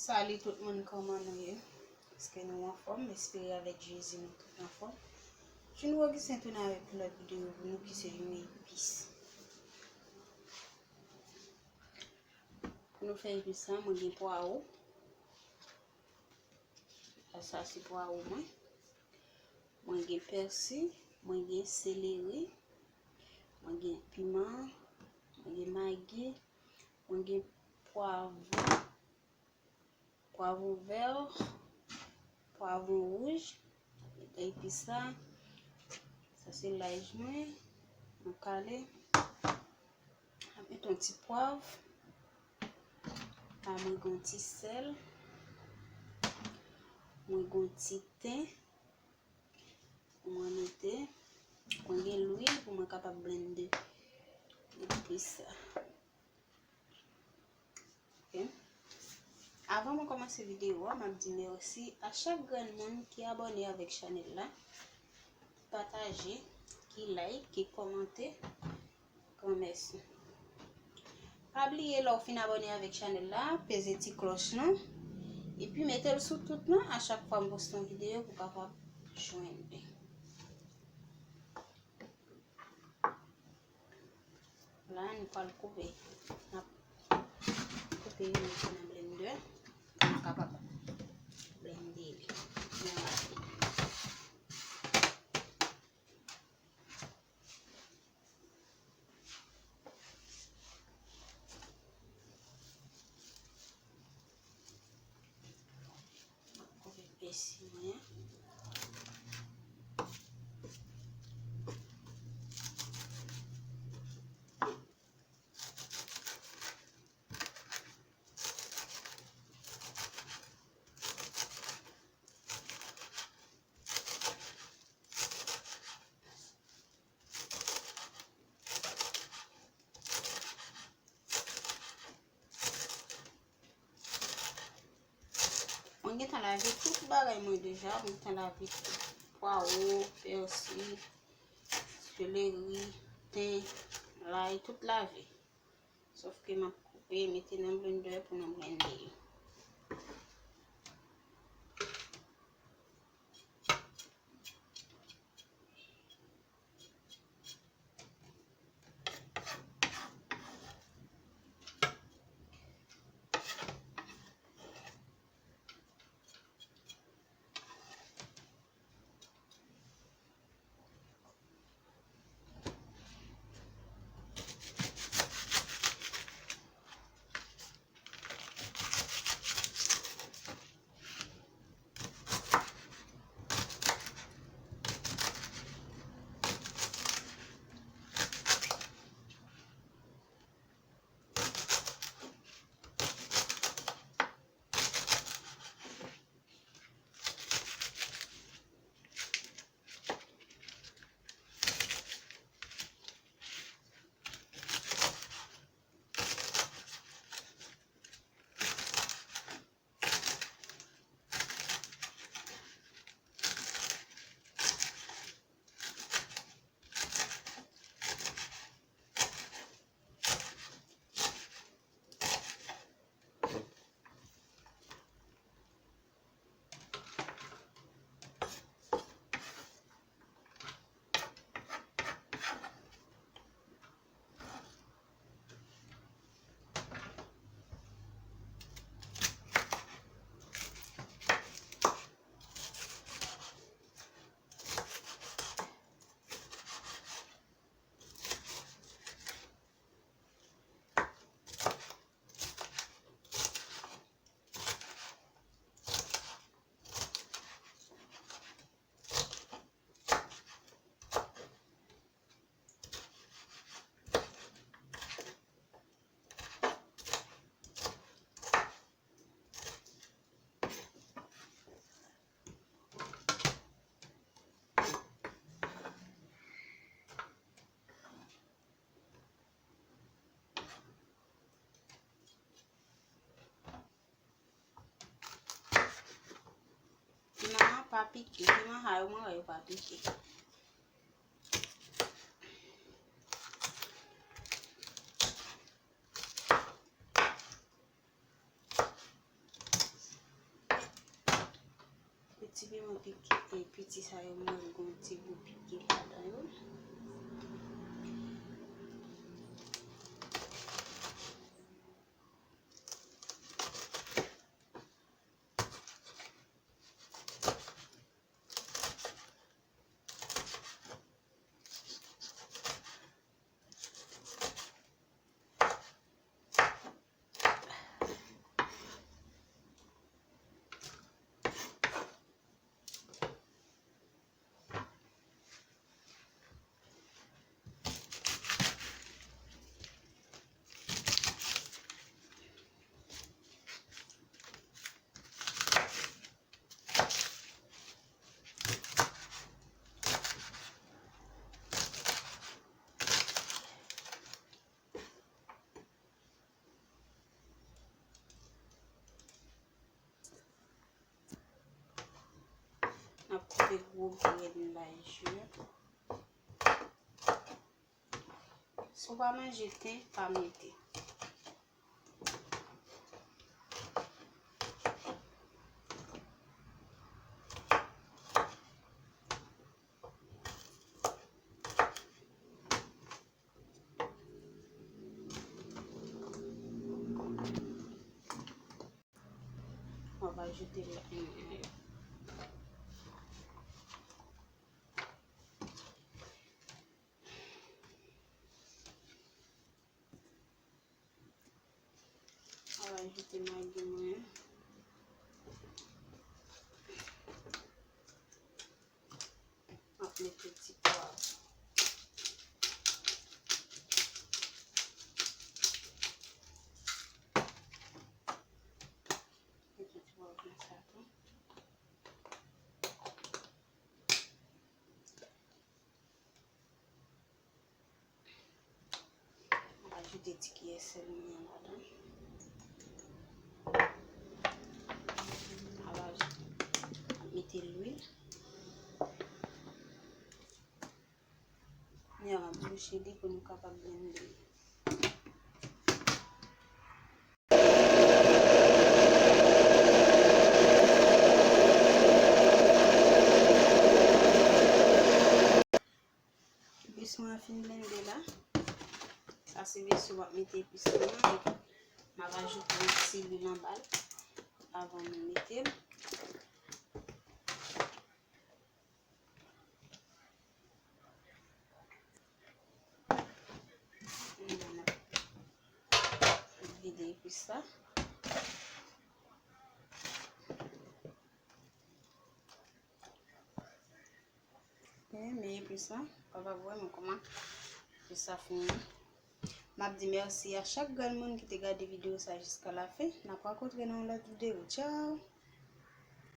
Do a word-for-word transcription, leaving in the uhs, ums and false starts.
Salut tout moun, kòman nou ye? Èske nou anfòm? M espere avèk Jezi nou tout anfòm. Junior Augustin tounen avèk yon lòt videyo pou nou ki se yon epis. Pou nou fè epis la, mwen gen pwawo. Sa se pwawo mwen. Mwen gen pèsi, mwen gen seleri, mwen gen piman, mwen gen magi, mwen gen pwavwon, pwavwon vè, pwavwon wouj, epi sa, sa se laj mwen, mwen kale. Mwen met yon ti pwav. La mwen gen yon ti sèl. Mwen gen yon ti ten. Pou mwen mete. Mwen gen lwil pou mwen kapab blende. Epi sa. Ok. Avan mwen kòmanse videyo a, m ap di mèsi a chak grenn moun ki abòne avèk chanèl la, ki pataje, ki like, ki kòmante. Granmèsi. Pa bliye lè w fin abòne avèk chanèl la, peze ti klòch lan, epi mete l sou tout lan a chak fwa m poste yon videyo pou w kapab jwenn li. La, nou pral koupe. N ap koupe yo mete nan blender pou nou kapab blende li byen rapid. Koupe pèsi mwen an. Mwen gentan lave tout bagay mwen deja. Mwen gentan lave pwawo, pèsi, seleri, ten, lay, tout lave. Sòf ke m ap koupe, mete nan blender pou nou blende yo. Piman an pa pike, piman sa yo mwen wè yo pa pike. Ti piman pike, e, piti sa yo, mwen gen yon ti gou pike ladan yo. N ap koupe gwo grenn lay je. Si w pa manje ten, pa mete. Mwen va ajoute la. Mwen va ajoute magi mwen. M ap mete ti pwav. Mete ti pwav konsa tou. M ap ajoute ti kiyè sèl mwen an ladan. M ap aj-, mete lwil. Kounye a m ap bouche li pou nou kapab blende. Epis mwen an fin blende la. Sa se veso m ap mete epis mwen an. M ap ajoute yon ti lwil anba l avan nou mete l. Vide epis la. Men epis la, pa pa wè men kòman epis la fini. M ap di mèsi a chak grenn moun ki te gade videyo sa jiska lafen. N ap rankontre nan yon lòt videyo. Tchao!